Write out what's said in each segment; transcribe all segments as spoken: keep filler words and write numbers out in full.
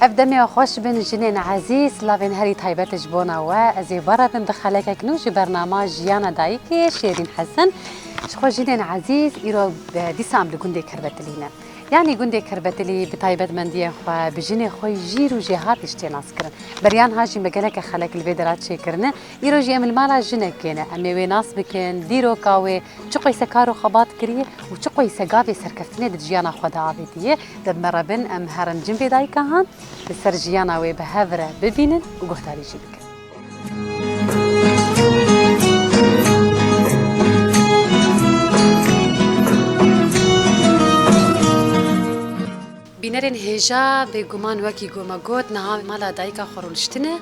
Ev demê xweş bin jinên ezîz, lavên herî taybet ji bona we. Ez ê verebim bi xelekek nû ji bernama Jiyana Dayikê, Şêrîn Hesen. Ji xwe jinên ezîz, îro, e, dîsa em li gundê Kirbetilî ne. Yanî gundê Kirbetilî bi taybetmendiyên xwe, bi jinê xwe jîr û jêhatî jî tê naskirin. Beriya niha jî me geleke xelek li vê dera çêkirine. Îro jî em li mala jinekê ne. Em ê wê nas bikin, dîroka wê, çi qeyse kar û xebat kiriye û çi qeyse gavê serkeftinê di jiyana xwe de avêtiye. De bi me re bin, em herin cem vê dayika han, li ser jiyana wê bi hev re bibînin û guhdarî jî bikin. Bînerên hêja, bêguman wekî ku me got, niha mala dayika xwe rûniştine.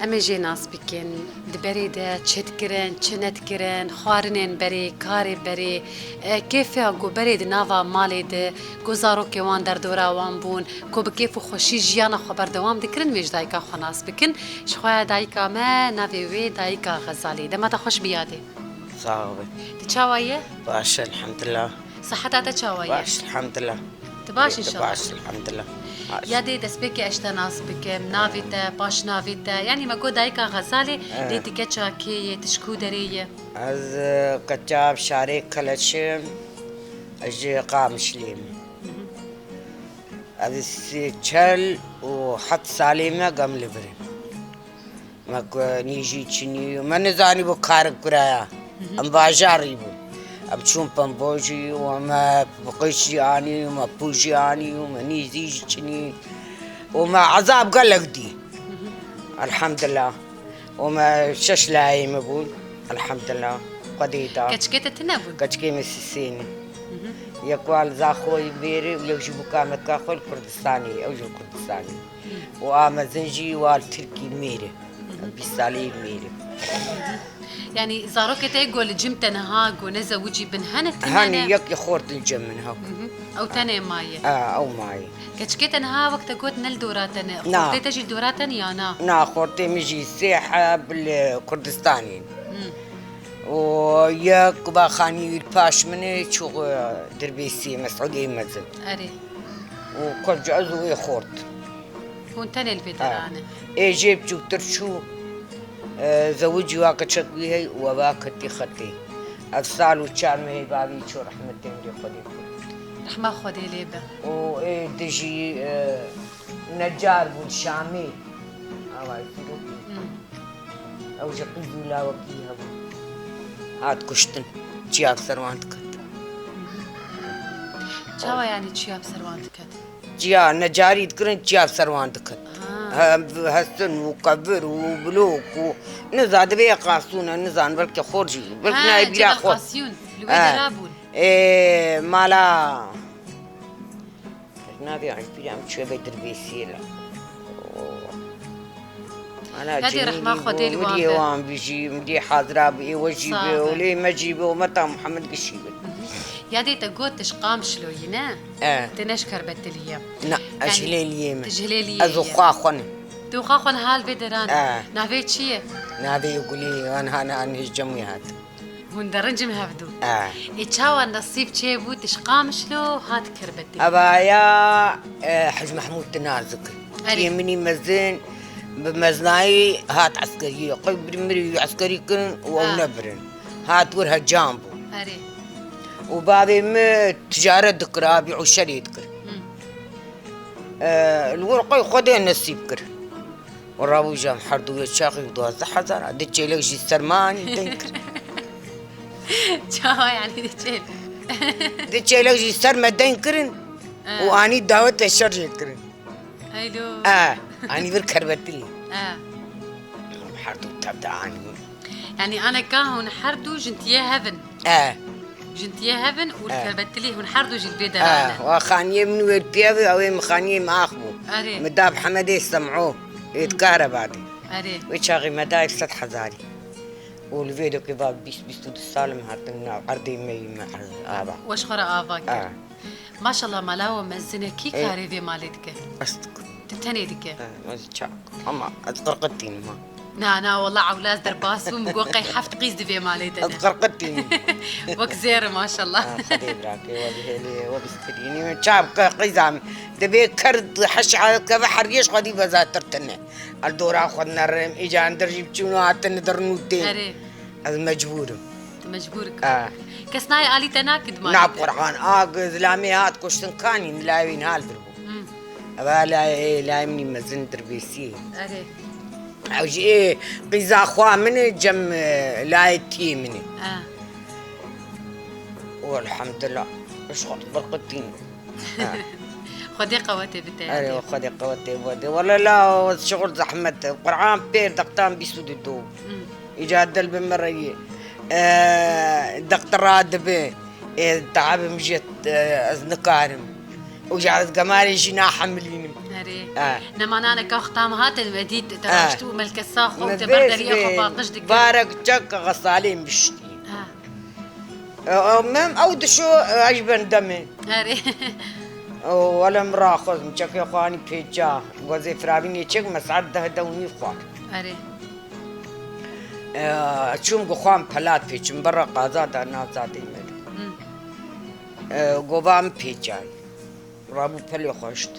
Em ê jê nas bikin. Di berê de çi dikirin, çi nedikirin, xwarinên berê, karê berê, e, kêfeya ku berê di nava malê de, ku zarokê wan derdora wan bûn, ku bi kêf û xweşî jiyana xwe berdewam dikirin, em ê ji dayika xwe nas bikin. Ji xwe dayika me, navê wê Dayika Xezalî. Dema te xweş bi yadê. Sax be. Tu çawa ye? Baş, elhamdulillah. Siheta te çawa ye? Baş, elhamdulillah. Tu baş, inşallah. Baş, elhamdulillah. Baş. Ya dê destpêkê ez te nas bikim, navê te, paşnavê te. Yanî me got Dayika Xezalê, eh, dê tu keça kê ye, tu ji ku derê ye? Ez, e, keça şarê Keleç im, ez ji Qamişliyê me. Hı hı. Ez sê çel û heft salê me gem li vir im. Me ku nîjî çinî, me nizanîbû karik kuraya. Hı hı. Em bajarî bûn. Em çûn pembojî û me biqîş jî anî û me pû jî anî û me nîzî jî çinî. Û me ezab gelek dî. Hı hı. Elhamdulillah. Û me şeş layê me bûn. Elhamdulillah. Xwedê da. Keçikê te tune bûn? Keçikê me sisê ne. Hı hı. Yek wa li Zaxoyê bêrê û yek jî bû kametka xwe li Kurdistanê. Ew jî li Kurdistanê. Û a mezin jî wa li Tirkî mêr e. Bîst salî mêr e. Yanî zarokê te go li cim te niha go ne zewicî bin hene, tune ne? Hanî yekî xort li cem min ha. Hı hı. Ew tenê maye. A, ew maye. Keçikê te niha wek te got ne li dora te ne. Na. Xortê te jî li dora te ne ya na? Na, xortê min jî sê heb li Kurdistanê ne. Hı. Û yek baxanî wî li paş min e, çû, e, Dirbêsiyê, Mesûdê mezin. Erê. Û kevca ez û wê xort. Hûn tenê li vê, ha, dera ne? Ê jê biçûktir çû, e, zewicî wa keçek wî hey û eva ketî xetê. Ev sal û çar mehê bavî çû rehmetê min dê Xwedê kir. Rehma Xwedê lê be. Û ê dijî, e, necar bûn Şamê. Ava sîrokî. Hmm. Ew ji qîz û lawekî hebû. Hat kuştin. Çiya bi ser wan diket. Çawa yanî çiya bi ser wan diket? Çiya necarî dikirin, çiya bi ser wan diket. Ha. He, hestin û qevir û bilok û niza divê qasûne, nizan belke xor jî, belke, ha, nayê bîra xor. Qasiyûn, li wê, he, dera bûn. Ê, mala Navê Ejbîrê em çûye vê Dirbêsiyê la. Ana, ya dê rehma Xwedê li wan be. Miriyê wan bijî, miriyê hazira bi, ê we jî bi, olê me jî bi, umeta Muhammed gişî bi. Ya dê te got tu ji Qamişlo yî, ne? E. Tu ne ji Kerbetilî ye. Na, ez ji Hilêliyê me. Tu ji Hilêliyê ye. Ez û xwa xwe ne. Tu xwa xwe niha li vê deran. E. Navê çi ye? Navê Gulê, an hane an hêj cem wî hat. Hûn derincin hevdu. E. Ê çawa nesîb çêbû, tu ji Qamişlo hat Kirbetilî? Evaya, e, Hec Mehmûd Tinazik. Erê. Yê min î mezin, bi mezinayî hat eskeriyê. Qey bir mirî eskerî kirin û ew, ha, nebirin. Hat wir hecan bû. Erê. Û bavê min ticaret dikir, abî û şerê dikir. Hı. E, li wir qey Xwedê nesîb kir. Û rabûjam her du wê çaxî duwazdeh hezar a, di çêlek jî ser me anî deng kirin. Çawa yanî di çêl? Di çêlek jî ser me deng kirin û, e, anî dawetê şer jê kirin. Heylo. E, anî vir Kerbetilî. E. Her du tev de anî. Yanî aneka hûn her du jintiyê hev in? E. Jintiyê hev in û li, e, Kerbetilî hûn her du jî li vê, e, deran in. Wa xaniyê min wê li piya bû, ew ê min xaniyê min ax bû. Erê. Min da bi Hemedê Sem'o, ê, hmm, di Kahreba de. Erê. Wê çaxê me dayê sed hezarî. Û li vê dokê va bîst, bîst û du sal em hatin nav erdê me yî me ava. We ji xwe re ava kir. E. Maşallah, mala we mezin e. Kî, e, karê vê malê dike? Ez dikim. Tu tenê dike? E, ez çak. Ama ez qirqitînim ha. Na, na, wela ewla ez derbas bûm, got qey heft qîz di vê malê de ne. Ez qirqitî. Wek zêr e, maşallah. Ha, Xwedê birakê, we bihêlê, we bistîrînî. Çav qîza min. Dibê ker heşa keve her yê ji xwedî vezatir tine. Ez dora xwe nerim, îca endir jî biçûn û hatin dirin û tên. Erê. Ez mecbûr im. Tu mecbûr kir. Ha. Kes nayê alî te nakir di malê. Na Qur'an, a zilamê hat kuştin kanî, layê wî niha li vir bû. Hmm. Eva layê, layê min î mezin dirbêsiyê. Erê. Ew jî ê qîza xwa min e, cem, e, layê tiyê min e. Ha. Welhamdulillah. Ji xwe qirqitîn. Ha. Xwedê qewetê bide. Erê, Xwedê qewetê bide. Wele la şixul zehmet e. Qur'an pêr dextan bîst û du. Hmm. Îca dil bi min re yê. E, dextira dibe. E, tabim jê, e, ez nikarim. Û ji ez gemarê jî nahemilînim. Erê. E. Nemanane ka xtam hate me dît, te E. raşt û melkesa xwe û Me te ber deriyê xwe paqij dikir. Barek çek xesalê miştî. Ha. E, e, mem ew dişo, e, ez ji ben demê. Erê. O, wele min raxwest, min çekê xwe anî pêça. Gozê firavînê çek me saet deh de û nîv xwar. Erê. E, çûm gu xwam pelat pêçim, berra qaza da nazadê me. Hmm. E, gova min pêçay. Rabû pelê xweşt.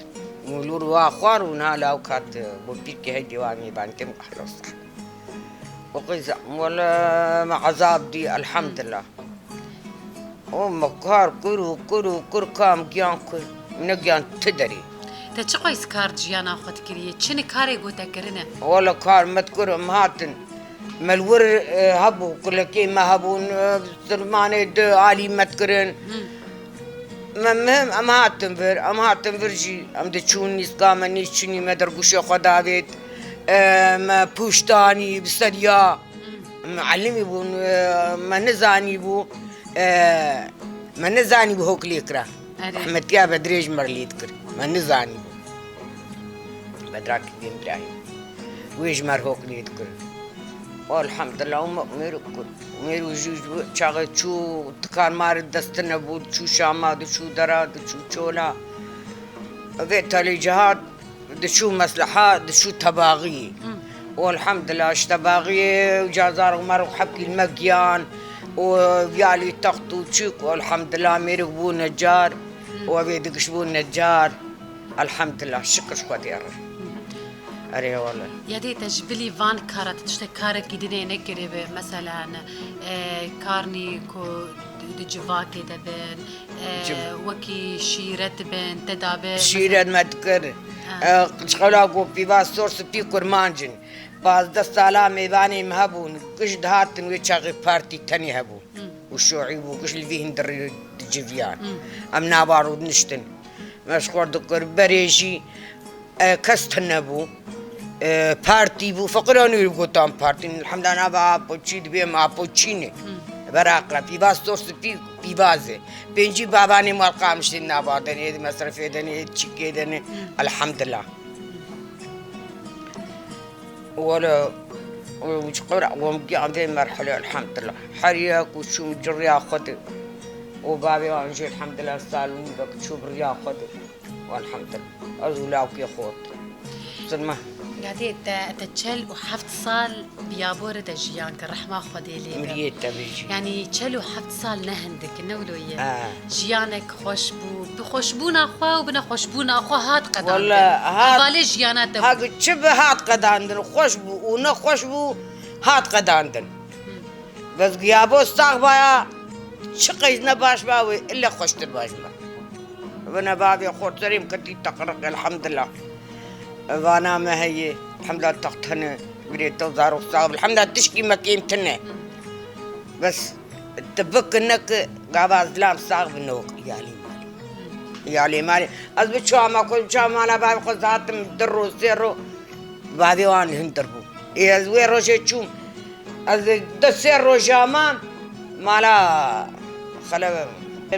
Mûlûr wa xwar û niha law kat, e, bo pîrkê hey dêwa mêvanê têm ehlo sehla. Û qîza, wele me ezab dî, elhamdulillah. Û me kar kir û kir û kir, kam giyan kir. Ne giyan ti derê. Te çi qeys kar di jiyana xwe dikiriye? Çi nikarê got te kirine? Wele kar me dikir, em hatin. Me li wir, e, hebû, kulekê me hebûn, e, sirmanê di alî me dikirin. Hmm. Me, me, em hatin vir, em hatin vir jî, em diçûn nîska me nîşçûnî me dergûşê xwe davêt, e, me pûştanî bi seriya, Hmm. me elimî bûn, e, me nizanî bû, e, me nizanî bû hok lê kira. Erê. Rehmetiya Bedrê ji me re lê dikir. Me nizanî bû. Bedrakî Bîn Îbrahîm. Wê ji me re hok lê dikir. Elhamdulillah, û me mêr û kut. Mêr û jû ji çaxê çû tikan ma re dest nebû, diçû Şama, diçû dera, diçû çola. Vê telê cihat, diçû mesleha, diçû tebaxî. Hmm. Û elhamdulillah, ji tebaxiyê û cazar û mer û hepkî li me giyan. Û viyalî text û çîk, û elhamdulillah, mêrik bû necar. Hmm. Û evê digiş bû necar. Elhamdulillah, şikir ji Xwedê re. Erê wele. Ya dê te ji bilî van kara, tu tiştek karekî dinê nekiribe, meselen, e, karnî ku di, di civakê de bin, e, Civ- wekî şîret bin, te dabe, Şîret mesela me dikir. Ha. E, ji xewla ku pîva sor spî kurmanc in. Pazdeh sala mêvanê me hebûn, giş dihatin wê çaxê partî tenê hebû. Hmm. Û şûî bû, giş li vî hindirî diciviyan. Hmm. Em nava rûdiniştin. Me ji xwe dikir, berê jî, e, kes tune bû. E, partî bû, feqîran wî gotan partî. Elhamdulillah, nava apo çî dibê, em apo çî ne. Hmm. Beraqe, pîva sor spî, pîvazê. Pêncî babanê mal qamiştên nava denê, mesrefê denê, çîkê denê. Hmm. Elhamdulillah. Wele, û ji qewra wan giyan vê merhele, elhamdulillah. Her yek û çûm ci riya xwe de. Û bavê wan jî, elhamdulillah, sal û nîvek çû bi riya xwe de. Elhamdulillah. Ez û lawkê xwe. Silme. Gadê te, te çel û heft sal bi yabore de jiyan kir, rehma Xwedê lê be. Miriyê te bijî. Yanî çel û heft sal ne hindik, ne wilo ye. Ha. Jiyanek xweş bû. Bi xweşbûna xwe û bi nexweşbûna xwe hat qedandin. Wele, hat, Hevalê jiyana te bû. Hag çi bi hat qedandin, xweş bû û nexweş bû, hat qedandin. Hmm. Bes giyabo sax baya, çi qeys ne baş ba wê, ille xweştir baş ba. Vine bavê xorterê min ketî teqriq, elhamdulillah. Vana me heye, elhamdulillah, text hene, birê te zarok sax, elhamdulillah, tişkî me kêm tine. Hmm. Bes, tu bik neke, gava zilam sax bi nok, iyalê malê. Iyalê malê. Ez bi çawa me xwe, çawa mala bavê xwe zatim, di ro, sê ro, bavê wan li hundir bû. Ê, ez wê rojê çûm. Ez di sê roja man mala xele,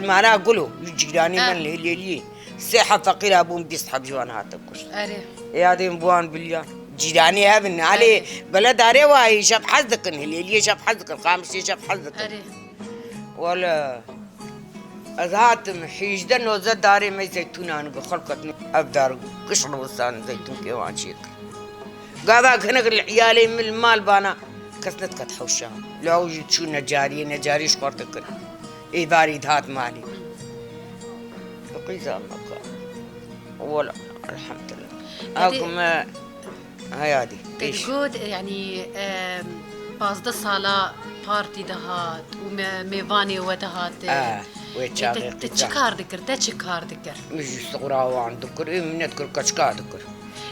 mala Gulo, cîranê Ha. min li Hilêliyê. Sê heb feqîra bûn, bîst heb ji wan hatin kuştin. Erê. Ê, ya dê min bi wan biliyan. Cîranê hev in. Alê, Erê. Beledarê wayî şev hez dikin. Hilêliyê şev hez dikin. Qamişê şev hez dikin. Erê. Wele, ez hatim hîjdeh nozdeh darê me zeytûnan bi xwe ketin. Ev dar giş rewsan zeytûnkê wan çêkir. Gava hinek li iyalê min li mal bana kes nediket hewşa. Li ew jî çû necariyê, necarî ji xwe dikir. Êvarî dihat malê. Qîza me ka. Wela, elhamdulillah. Hadi. Ew ku me, heyadî, Te pêş. Digot, yanî, em, pazdeh sala partî dihat û me, mêvanê we dihatin. E, wê E, te, çaxê te qîza. Çi kar dikir? Te çi kar dikir? Min jî suxra wan dikir, ê min nedikir, keçika dikir.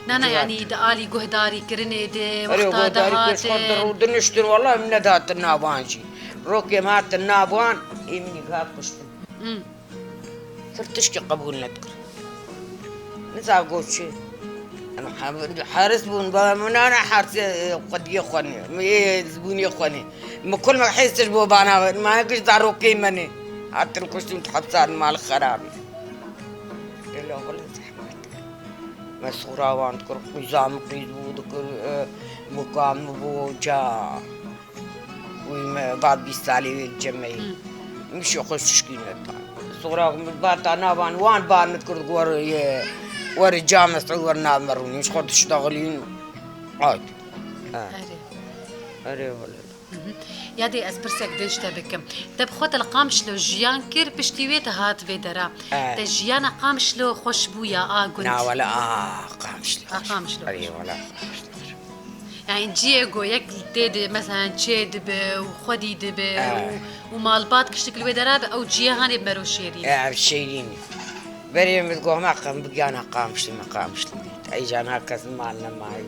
Na, na, Civak. Yanî di alî guhdarî kirinê de, Erê, wexta guhdarî dihatin. Pêşxwe dirû diniştin, wela min nedatin nav wan jî. Rokê min hatin nav wan, ê min î hat kuştin. Hmm. Pir tişkî qebûl nedikir. Niza got çi? Em he-, heris bûn, ba min nane hersê, e, xwediyê xwe ne. Min ê zibûnê xwe ne. Min kul me hêz tişt bo bana, ma giş zarokê me ne. Hatin kuştin tu hepsar mal xerabî. Leyla xwe zehmet. Me sora wan dikir, qîza min qîz bû dikir, e, muka min bû ca. Wî me va bîst salî wê cemeyî. Hı. Min şo xwe şişkî neta. Sora min bata navan wan bar min dikir, wer ye, wer ca Mesûd, wer nav me rûnî. Min xwe diştaxilîn. Hayt. Ha. Erê. Erê wele. Hı hı. Ya dê ez pirsek din ji te bikim. Te bi xwe te li Qamişlo jiyan kir, piştî wê te hat vê dera. E. Te jiyana Qamişlo xweş bû ya a gund? Na wele a Qamişlo. A Qamişlo. Erê wele a Qamişlo. Yani ciyê ku yek tê de, mesela çê dibe û xwedî dibe E. û, û malbat kiştik li wê dera be, ew ciyê hanê bi mero şêrîn. E, ev şêrîn e. Berê min digot, "Ma qe-, min bigihana Qamişlî, me Qamişlî dît." Ey can ha kes mal nemayî.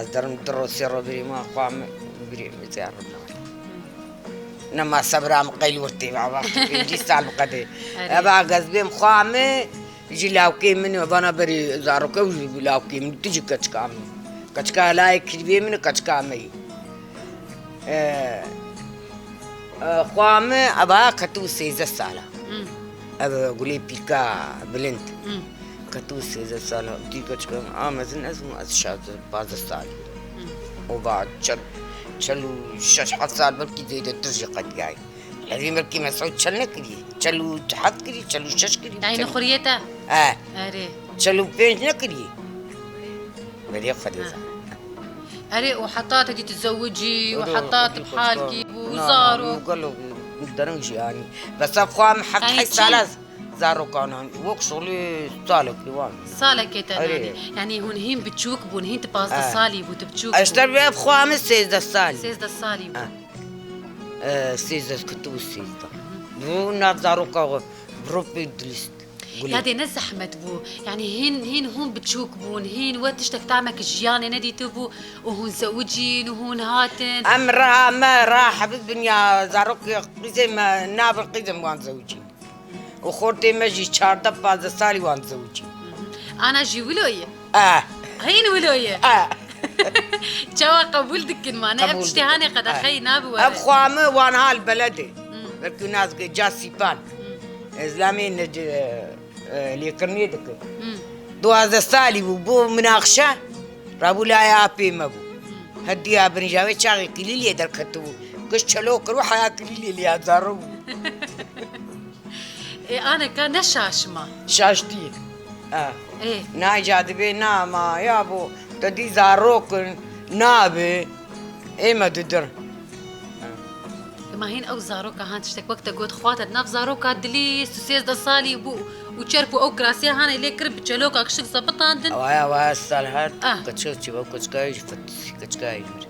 Ez derim du ro, sê ro birî ma xwa min, birî min ziyar nayî. Nema sebra min qeyl wir tê, va wextê pêncî sal bi qedê. Erê. Eva gez bêm xwa min, ji lawkê min, vana berî zaroke û ji lawkê min, tu jî keçika min. Keçika helayê kirvê min, keçika me yî. E, e, xwa min, eva ketibû sêzdeh sala. Hmm. Ev gulê pîrka bilind. Hmm. Ketibû sêzdeh sala. Dî keçika min a mezin ez bûm, ez şazdeh, pazdeh salî. Hmm. Û va çel, çel û şeş heft sal belkî zêdetir jî qediyayî. Hevî belkî me sewt çel nekirî. Çel û heft kirî, çel û şeş kirî. Tayî çel nixuriyê te? E. Erê. Çel û pênc nekirî. Berê Xwedê Ha. zan. Erê, û heta te dî tu zewicî, û Erê, heta tu erê, bihal kî bû, na, zarok. Na, gelo, derin jî yanî. Bes ev xwe em heft Yanî heşt çend? sala zarokan an. Wek şolê salekî wan. Salekê te Erê. nanî. Yanî hûn hîn biçûk bûn, hîn tu pazdeh E. salî bû, tu biçûk bû. Eşter bi ev xwe em sêzdeh salî. Sêzdeh salî bû. E. E, sêzdeh, ketibû sêzdeh. Bû nav zaroka xwe, bi ro pê dilîst. Gulê. Ya dê ne zehmet bû. Yanî hîn, hîn hûn biçûk bûn, hîn we tiştek tamek jiyanê nedîtibû û hûn zewicîn û hûn hatin. Em reha me, reha hebit bin ya zarokê qîzê me, nabin qîzê me wan zewicîn. Û xortê me jî çardeh pazdeh salî wan zewicîn. Ana jî wilo ye? E. Hîn wilo ye? E. Çawa qebûl dikin, ma ne? Ev Qebûl tiştê dikin. hanê qedexeyî E. nabi were. Ev xwa min wan hal beledê. Hmm. Belkî nas ke ca Sîpan. Hmm. Ez lamê ne, e, lêkirinê dikin. Hmm. Duwazdeh salî bû, bû minaxşe, rabû laya apê me bû. Hmm. Hediya birinca wê çaxê kilîlê derketibû. Giş çelo kir û heya kilîlê liya zaro bû. Ê, aneka ne şaş ma. Şaş dî. Ha. Ê. Nayca dibê na ma, ya bo, te dî zarok in, nabe. Ê me didir. Ma hîn ew zaroka han tiştek wek te got, xwate di nav zaroka dilî, sêzdeh salî bû û çerp û ew kirasiya hanê lê kir, bi çeloka kişik zebitandin. Waya, waya sal her Ah. keçik çi bo, keçika jî fit, keçika jî mir.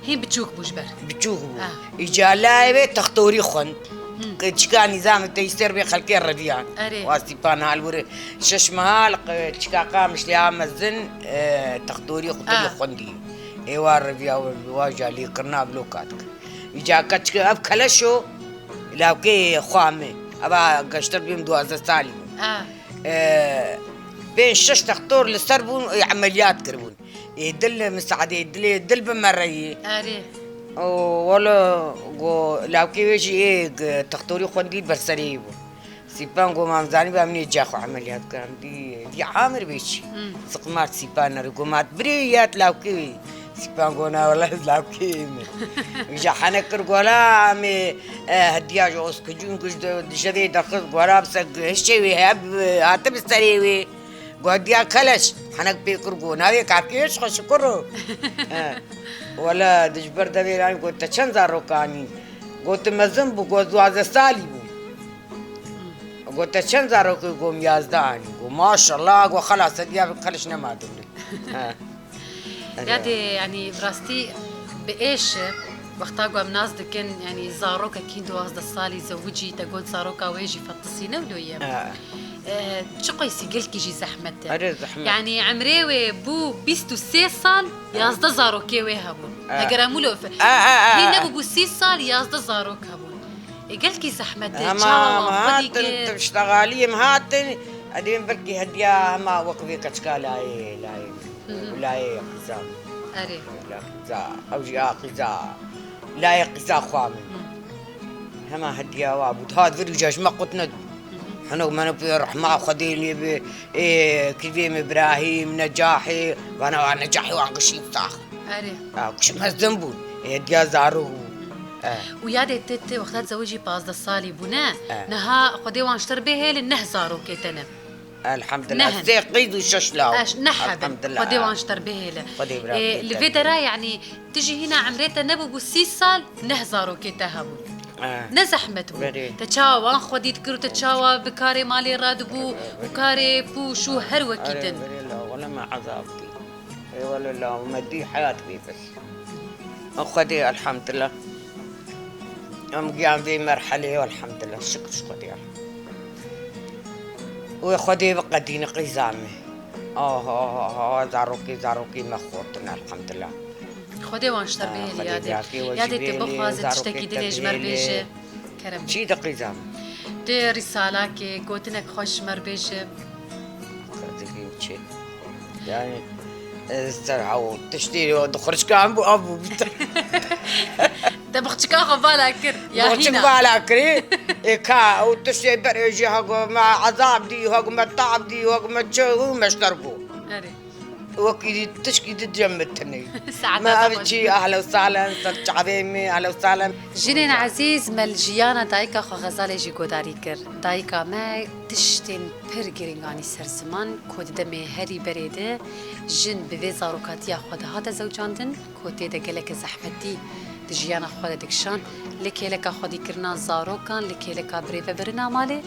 Hîn biçûk bû ji ber. Biçûk bû. Ah. Îca layê wê textorî xwend. Hmm. Keçika nîzamê te ser bê xelkê reviyan. Erê. Wa Sîpan hal were. Şeş mehal, e, çika Qamişlê a mezin, e, textorî xwe Ah. xwendî. Ê wa reviya we, wa ca lê kirina bloka dike. Îca keçike ev keleşo, lawkê xwa me. Eva geştir bîm duwazdeh salî bû. Ah. E, pênc şeş textor li ser bûn, e, emeliyat kiribûn. Ê dil, misadê dilê dil bi me re yê. Erê. O, wele, go, lawkê wê jî ê, g-, textorî xwendî ber serê yê bû. Sîpan go, "Mam zanî ba min ê ca xwe emeliyat kirin." Dî, dî amir bê çi? Hmm. Siqmat Sîpan nere, go, "Ma birê yat lawkê wê." Sîpan go, "Na, wele ez lawkê wê me." Îja hene kir, go, "La, em ê, e, hediya ji oskicûn giş de, dijevê derxist, go, la, bi se, hişê wê heye, bi, hate bi serê wê." Go, "Hediya keleş." Henek pê kir got, "Navê kakê ji xwe şikir o." He. Wele di ji ber devê re got, "Te çend zarok anî?" Got, "Mezin bû." Got, "Duwazdeh salî bû." Got, "Te çend zarokê?" Got, "Yazdeh anî." Got, "Maşallah." Got, "Xelas, hediya bi keliş nema dibin." He. Yadê, yanî, bi rastî bi êş e. Wexta ku em nas dikin, yanî, zarokekî duwazdeh salî zewicî, te got zaroka wê jî fetisîne û doyê. Ha. E, çi qeysî gelkî jî zehmet e. Erê, zehmet. Yanî, emrê wê bû bîst û sê sal, yazdeh zarokê wê hebûn. Ha. Heger em wilo fe-, Ha, ha, ha, hîn ha. Nebûbû sî sal, yazdeh zarok hebûn. E, gelkî zehmet e, Hema, çawa wan hema xwedî hatin, kir? Tiştexaliyê em hatin, edê min belkî hediya hema wek vê keçika layê, layê min. Hı hı. Layê qîza. Erê. La qîza, ew jî a qîza. Layê qîza xwe min. Hı. Hema hediya wa bû. Dihat vir û ji me qut nedibû. Hı hı. Hinek me ne pê rehma Xwedê lê bi, ê, kivê min Îbrahîm, Necahê, vana wa Necahê wan gişî sax. Erê. Ha, kuş mezin bûn. Hediya zarok bû. E. Û yadê te, te wexta zewicî pazdeh salî bûne, E. Niha Xwedê wan ji te re bihêle neh zarokê te ne. Elhamdulillah. Neh in. Sê qîz û şeş law. Eş, neh hebin. Elhamdulillah. Xwedê wan ji te re bihêle. Xwedê bi E, rehmetê li te vê bihêle. Dera, yanî, tu jî hîna emrê te nebûbû sî sal, neh zarokê te hebûn. E. Ne zehmet bû. Berê. Te çawa wan xwedî dikir û te çawa bi karê malê radibû û karê pûş û her wekî Erê, din. Berê la, wele me ezab dî. Ê wele la, me dî heyat bî bes. Xwedê elhamdulillah. Em giyan vê merhelê elhamdulillah. Şikir ji Xwedê. Wê Xwedê biqedîne qîza me. Ah, ah, ah, ah, zarokê, zarokê me xortin elhamdulillah. Xwedê wan ji te Ah, bihêle Xwedê yadê. Bi rastî we Yadê jî tu bihêle, bixwaze zarokê tiştekî te dilê ji me re bihêle. Bêje. Kerem. Çi de qîza me? Tu rîsalakê, gotinek xweş ji me re bêje. Dibîn çi? Yani, e, ser hew tiştê di xurçika em bû, ev bû bîtir. Te bixçika xwe vala kir, ya Bixçik hîna? Vala kirî. E, ka, ew tiştê berê jî hegu me ezab dî, hegu me tab dî, hegu me çi, û me ji te re bû. Erê. Wekî dî, tişkî dî cem me tinê. Saeta Me te ev xweş çi, bû. Ehlen û sahlen, ser çavê me, ehlen û sahlen. Jinên ezîz, me li jiyana dayika xwe Xezalê jî guhdarî kir. Dayika me tiştên pir girîng anî ser ziman, ku di demê herî berê de jin bi vê zarokatiya xwe de hate zewcandin, ku tê de geleke zehmetî di jiyana xwe de dikişand, li kêleka xwedîkirina zarokan, li kêleka birêvebirina malê,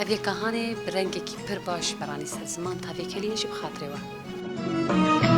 ev yeka hanê bi rengekî pir baş me ranî ser ziman, tavêkeliyê jî bi xatirê we.